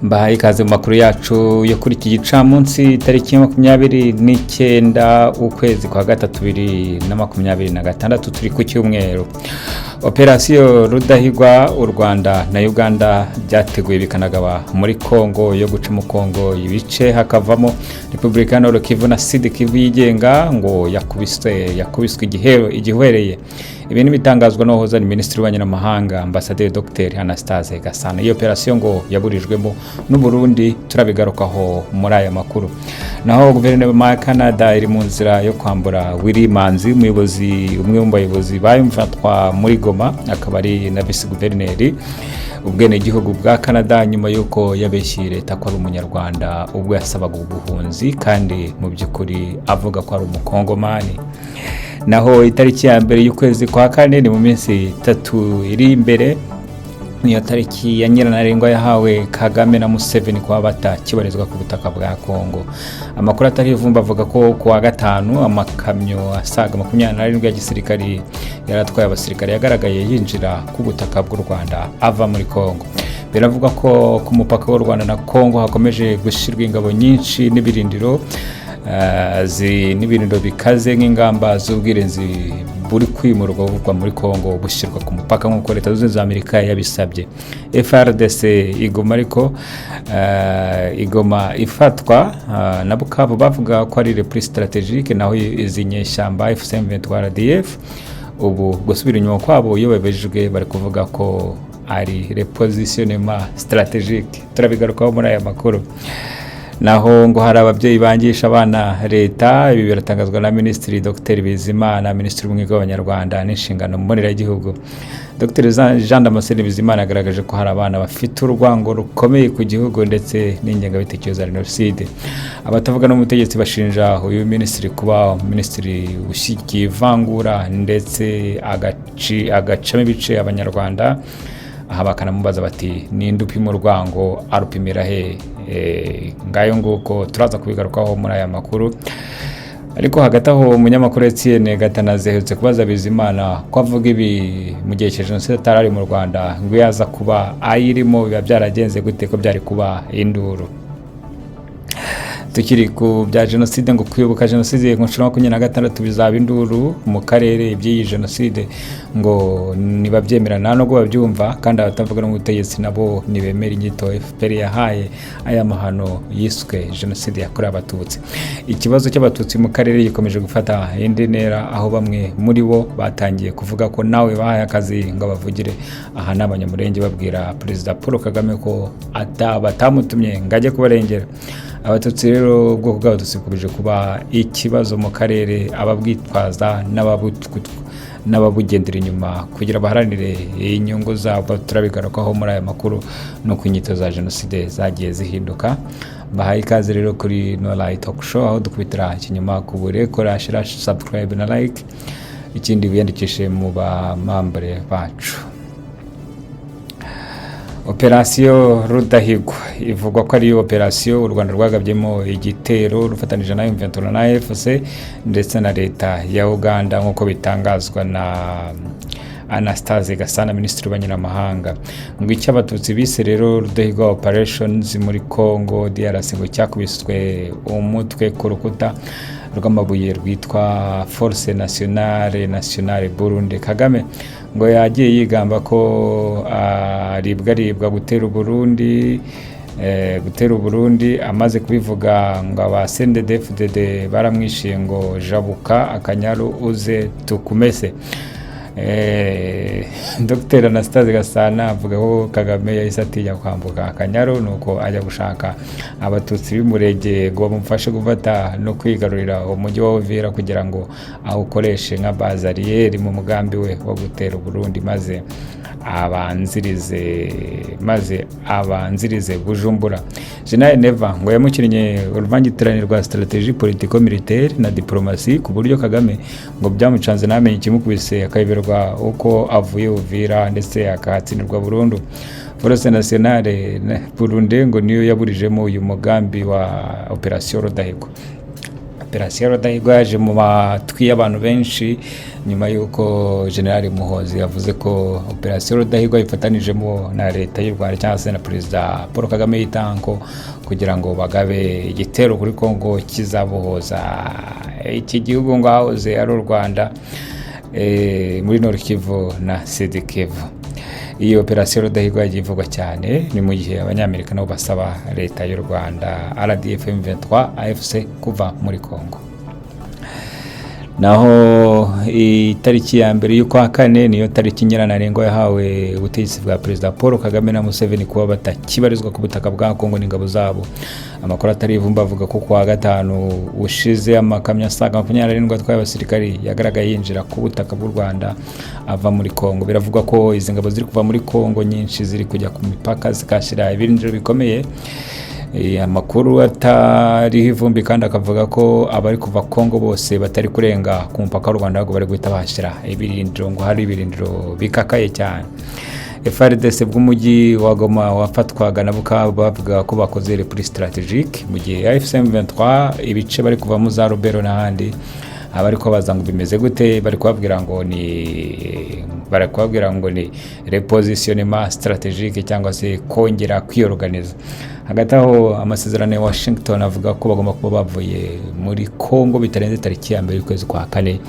Mbahaye ikaze mu makuru yacu yo kuri iki gicamunsi, tariki ya 29 ukwezi kwa gatatu 2026, turi ku cyumweru. Operasiyo Rudahigwa u Rwanda na Uganda byateguye bikanagaba muri Kongo yo guca mu Kongo ibice, hakavamo Repubulika ya Nord Kivu na Sud Kivu yigenga, ngo yakubiswe igihwereye. Ibi ni bitangazwa n'uwahoze ari Minisitiri w'Ububanyi n'Amahanga, Ambasaderi Dr Anastase Gasana. Iyo operasiyo ngo yaburijwemo n'u Burundi, turabigarukaho muri aya makuru. Naho guverinoma ya Canada iri mu nzira yo kwambura Willy Manzi, umuyobozi, umwe mu bayobozi bayumvatwa muri Goma, akaba ari na visi guverineri, ubwenegihugu bwa Canada, nyuma y'uko yabeshye leta ko ari Umunyarwanda ubwo yasabaga ubuhunzi, kandi mu by'ukuri avuga ko ari Umukongomani. Naho itariki ya 1 y'ukwezi kwa kane, ni mu minsi 3 iri imbere, niyo tariki ya nyirantarengwa yahawe Kagame na Museveni kuba batakibarizwa ku butaka bwa Kongo. Amakuru atari ivumbi avuga ko ku wa gatanu amakamyo asaga 27 ya gisirikari yari atwaye abasirikare yagaragaye yinjira ku butaka bw'u Rwanda ava muri Kongo. Biravugwa ko ku mupaka w'u Rwanda na Kongo hakomeje gushyirwa ingabo nyinshi n'ibirindiro bikaze nk'ingamba z'ubwirinzi buri kwimurwa buvugwa muri Kongo bushyirwa ku mupaka, nk'uko Leta Zunze Ubumwe za Amerika yabisabye. FARDC igoma, ariko igoma ifatwa na Bukavu bavuga ko ari repli stratégique. Naho izi nyeshyamba AFC M23 RDF, ubu gusubira inyuma kwabo, iyo babejejwe bari kuvuga ko ari repositionnement stratégique. Turabigarukaho muri aya makuru. Naho ngo hari ababyeyi bangisha abana leta. Ibi biratangazwa na Minisitiri Dr Bizimana, Minisitiri w'Ubumwe bw'Abanyarwanda n'Inshingano Mboneragihugu. Dr Jean Damascene Bizimana yagaragaje ko hari abana bafite urwango rukomeye ku gihugu ndetse n'ingengabitekerezo ya jenoside. Abatavuga n'umutegetsi bashinja uyu minisitiri kuba minisitiri ushyigikiye ivangura ndetse agacamo ibice Abanyarwanda. Aha bakanamubaza bati: "Ninde upima urwango, arupimira he?" Ngayo nguko, turaza kubigarukaho muri aya makuru. Ariko hagati aho, umunyamakuru Etienne Gatanazi aherutse kubaza Bizimana ko avuga ibi mu gihe cya jenoside atari ari mu Rwanda, ngo iyo aza kuba ayirimo biba byaragenze gute, ko byari kuba induru. Tukiri ku bya jenoside, ngo kwibuka jenoside ku nshuro 26 bizaba induru mu karere. Iby'iyi jenoside ngo ntibabyemera nta nubwo babyumva, kandi abatavuga n'ubutegetsi nabo ntibemera inyito FPR yahaye aya mahano yiswe jenoside yakorewe Abatutsi. Ikibazo cy'Abatutsi mu karere gikomeje gufata indi ntera, aho bamwe muri bo batangiye kuvuga ko nawe bahaye akazi ngo bavugire. Aha ni Abanyamurenge babwira Perezida Paul Kagame ko batamutumye ngo ajye kubarengera. Abatutsi rero, ubwoko bw'Abatutsi bukomeje kuba ikibazo mu karere, ababwitwaza n'ababugendera inyuma kugira baharanire inyungu zabo. Turabigarukaho muri aya makuru no ku nyito za jenoside zagiye zihinduka. Bahaye ikaze rero kuri No Light Talk Show, aho dukubitira ikinyoma ku bure. Kora share, subscribe na like, ikindi wiyandikishe mu bamambure bacu. Operasiyo Rudahigwa ivugwa ko ari operasiyo u Rwanda rwagabyemo igitero rufatanije na M23 na AFC ndetse na leta ya Uganda, nk'uko bitangazwa na Anastase Gasana, Minisitiri w'Abanyamahanga. Ngo icyo Abatutsi bise rero Rudahigwa Operations muri Congo DRC ngo cyakubiswe umutwe ku rukuta rw'amabuye rwitwa Force Nationale Burundi. Kagame ngo yagiye yigamba ko aribwa aribwa gutera Uburundi, gutera Uburundi. Amaze kubivuga, ngo aba CNDD-FDD baramwishiye ngo: "Jabuka Akanyaru uze tukumese." Dr Anastase Gasana avuga ko Kagame yahise atinya kwambuka Akanyaru, nuko ajya gushaka Abatutsi b'Umurenge ngo bamufashe gufata no kwigarurira umujyi wa Uvira, kugira ngo awukoreshe nka base arrière mu mugambi we wo gutera Uburundi, maze abanzirize Bujumbura. General Neva ngo yamukinnye uruvangitirane rwa stratégie politico militaire na diplomasi, ku buryo Kagame ngo byamucanze ntamenye ikimukubise, akayoberwa uko avuye Uvira ndetse akahatsindirwa burundu. Force Nationale Burundi ngo niyo yaburijemo uyu mugambi wa Operation Rudahigwa. Operasiyo Rudahigwa yaje mu matwi y'abantu benshi nyuma y'uko General Muhozi yavuze ko Operasiyo Rudahigwa ifatanijemo na Leta y'u Rwanda cyangwa se na Perezida Paul Kagame yitanko kugira ngo bagabe igitero kuri Kongo kizabohoza iki gihugu ngo hahoze ari u Rwanda, muri Nord Kivu na Sud Kivu. Iyi Operasiyo Rudahigwa yagiye ivugwa cyane, ni mu gihe Abanyamerika nabo basaba Leta y'u Rwanda, RDF, M23, AFC kuva muri Kongo. Naho itariki ya 1 y'ukwa kane niyo tariki nyirantarengwa yahawe ubutegetsi bwa Perezida Paul Kagame na Museveni kuba batakibarizwa ku butaka bwa Kongo n'ingabo zabo. Amakuru atari ivumba avuga ko kuwa gatanu ushize amakamyo asaga 27 atwaye abasirikari yagaragaye yinjira ku butaka bw'u Rwanda ava muri Kongo. Biravugwa ko izi ngabo ziri kuva muri Kongo nyinshi ziri kujya ku mipaka zikashyira ibirindiro bikomeye. Amakuru atariho ivumbi kandi akavuga ko abari kuva Kongo bose batari kurenga ku mupaka w'u Rwanda, ahubwo bari guhita bahashyira ibirindiro, ngo hari ibirindiro bikakaye cyane. FARDC bw'umujyi wa Goma wafatwaga na Bukavu bavuga ko bakoze repli stratégique, mu gihe AFC M23 ibice bari kuvamo za Rubero n'ahandi abari kubabaza ngo bimeze gute, bari kubabwira ngo ni repositionnement stratégique cyangwa se kongera kwiyorganiza. Hagati aho amasezerano ya Washington avuga ko bagomba kuba bavuye muri Congo bitarenze tariki ya 1 y'ukwezi kwa kane.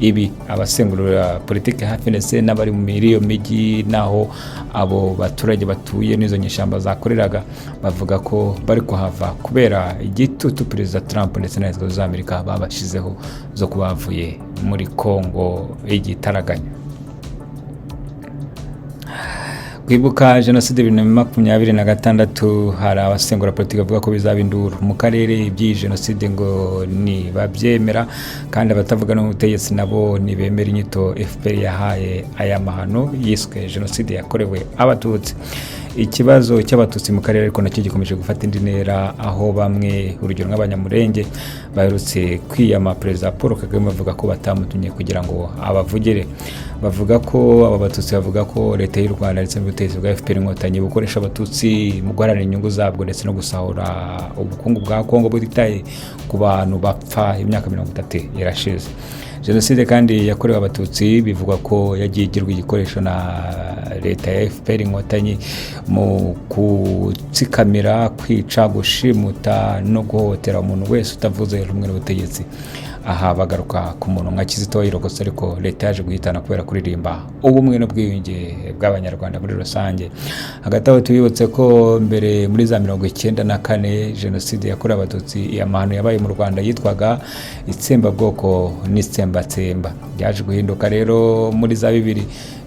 Ibi abasengurura politiki hafi ndetse n'abari muri iyo mijyi n'aho abo baturage batuye n'izo nyeshyamba zakoreraga bavuga ko bari kuhava kubera igitutu Perezida Trump ndetse na Leta Zunze Amerika babashyizeho zo kuba bavuye muri Congo igitaraganya. Kwibuka jenoside 2026, hari abasengura politiki bavuga ko bizaba induru mu karere. Iby'iyi jenoside ngo ntibabyemera, kandi abatavuga n'ubutegetsi nabo ntibemera inyito FPR yahaye aya mahano yiswe jenoside yakorewe Abatutsi. Ikibazo cy'Abatutsi mu karere ariko nacyo gikomeje gufata indi ntera, aho bamwe, urugero nk'Abanyamurenge, baherutse kwiyama Perezida Paul Kagame bavuga ko batamutumye kugira ngo abavugire. Bavuga ko aba Batutsi bavuga ko Leta y'u Rwanda ndetse n'ubutegetsi bwa FPR Inkotanyi bukoresha Abatutsi mu guharanira inyungu zabwo ndetse no gusahura ubukungu bwa Kongo butitaye ku bantu bapfa. Imyaka 30 irashize. Jenoside kandi yakorewe Abatutsi bivugwa ko yagiye igirwa igikoresho na Leta ya FPR Inkotanyi mu gutsikamira, kwica, gushimuta no guhohotera umuntu wese utavuze rumwe n'ubutegetsi. Aha bagaruka ku muntu nka Kizito wayirokotse ariko Leta yaje guhitana kubera kuririmba ubumwe n'ubwiyunge bw'Abanyarwanda muri rusange. Hagati aho tubibutse ko mbere muri za 94 jenoside yakorewe Abatutsi, amahano yabaye mu Rwanda yitwaga itsembabwoko n'itsembatsemba. Byaje guhinduka rero muri za 2000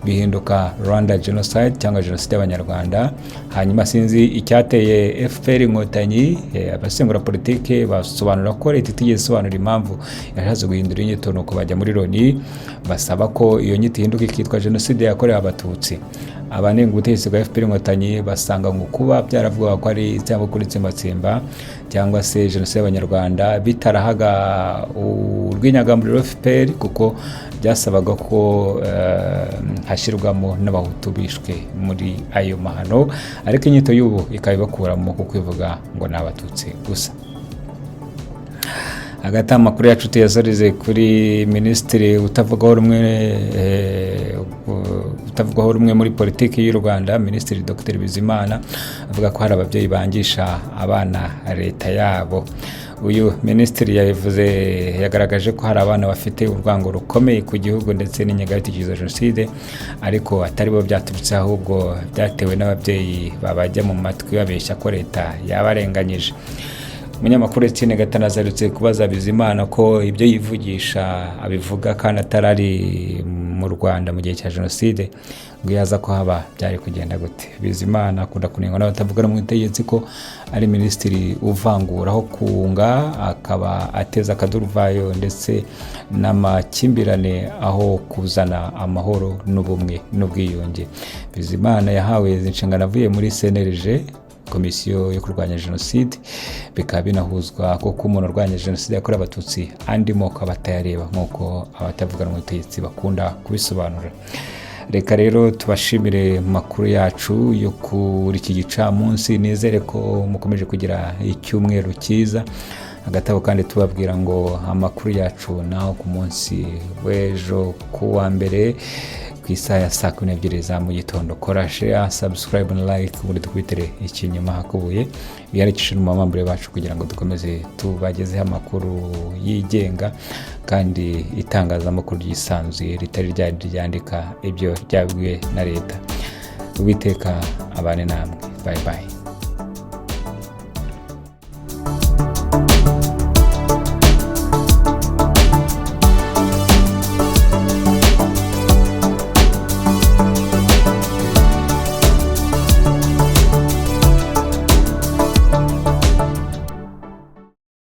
bihinduka Rwanda genocide cyangwa jenoside y'Abanyarwanda. Hanyuma sinzi icyateye FPR Inkotanyi, abasengura politike basobanura ko Leta itigeze isobanura impamvu yashatse guhindura inyito, nuko bajya muri Loni basaba ko iyo nyito ihinduka ikitwa jenoside yakorewe Abatutsi. Abanenga ubutegetsi bwa FPR Inkotanyi basanga ngo kuba byaravugaga ko ari itsembabwoko n'itsembatsemba cyangwa se jenoside y'Abanyarwanda bitarahaga urw'inyagamburiro FPR, kuko byasabaga ko hashyirwamo n'Abahutu bishwe muri ayo mahano, ariko inyito y'ubu ikaba ibakuramo kuko ivuga ngo ni Abatutsi gusa. Hagati amakuru yacu tuyasorize kuri minisitiri utavugwaho rumwe muri politiki y'u Rwanda, Minisitiri Dr Bizimana, avuga ko hari ababyeyi bangisha abana leta yabo. Uyu minisitiri yabivuze, yagaragaje ko hari abana bafite urwango rukomeye ku gihugu ndetse n'ingengabitekerezo ya jenoside, ariko atari bo byaturutse, ahubwo byatewe n'ababyeyi babajya mu matwi babeshya ko leta yabarenganyije. Umunyamakuru Etienne Gatanazi aherutse kubaza Bizimana ko ibyo yivugisha abivuga kandi atarari mu Rwanda mu gihe cya jenoside, ngo iyo aza kuhaba byari kugenda gute. Bizimana akunda kunengwa n'abatavuga rumwe n'ubutegetsi ko ari minisitiri uvangura aho kunga, akaba ateza akaduruvayo ndetse n'amakimbirane aho kuzana amahoro n'ubumwe n'ubwiyunge. Bizimana yahawe izi nshingano avuye muri CNLG, Komisiyo yo kurwanya jenoside, bikaba binahuzwa kuko umuntu urwanya jenoside yakorewe Abatutsi andi moko aba atayareba, nk'uko abatavuga rumwe n'ubutegetsi bakunda kubisobanura. Reka rero tubashimire mu makuru yacu yo kuri iki gicamunsi. Nizere ko mukomeje kugira icyumweru cyiza. Hagati aho kandi tubabwira ngo amakuru yacu naho ku munsi w'ejo ku wa mbere ku isaha ya saa 12 za mu gitondo. Kora share, subscribe na like, ubundi dukubitire ikinyuma hakubuye. Wiyandikishe mu bamambure bacu kugira ngo dukomeze tubagezeho amakuru yigenga kandi itangazamakuru ryisanzuye, ritari ryandika ibyo ryabwiwe na leta. Uwiteka abane namwe. Bye bye.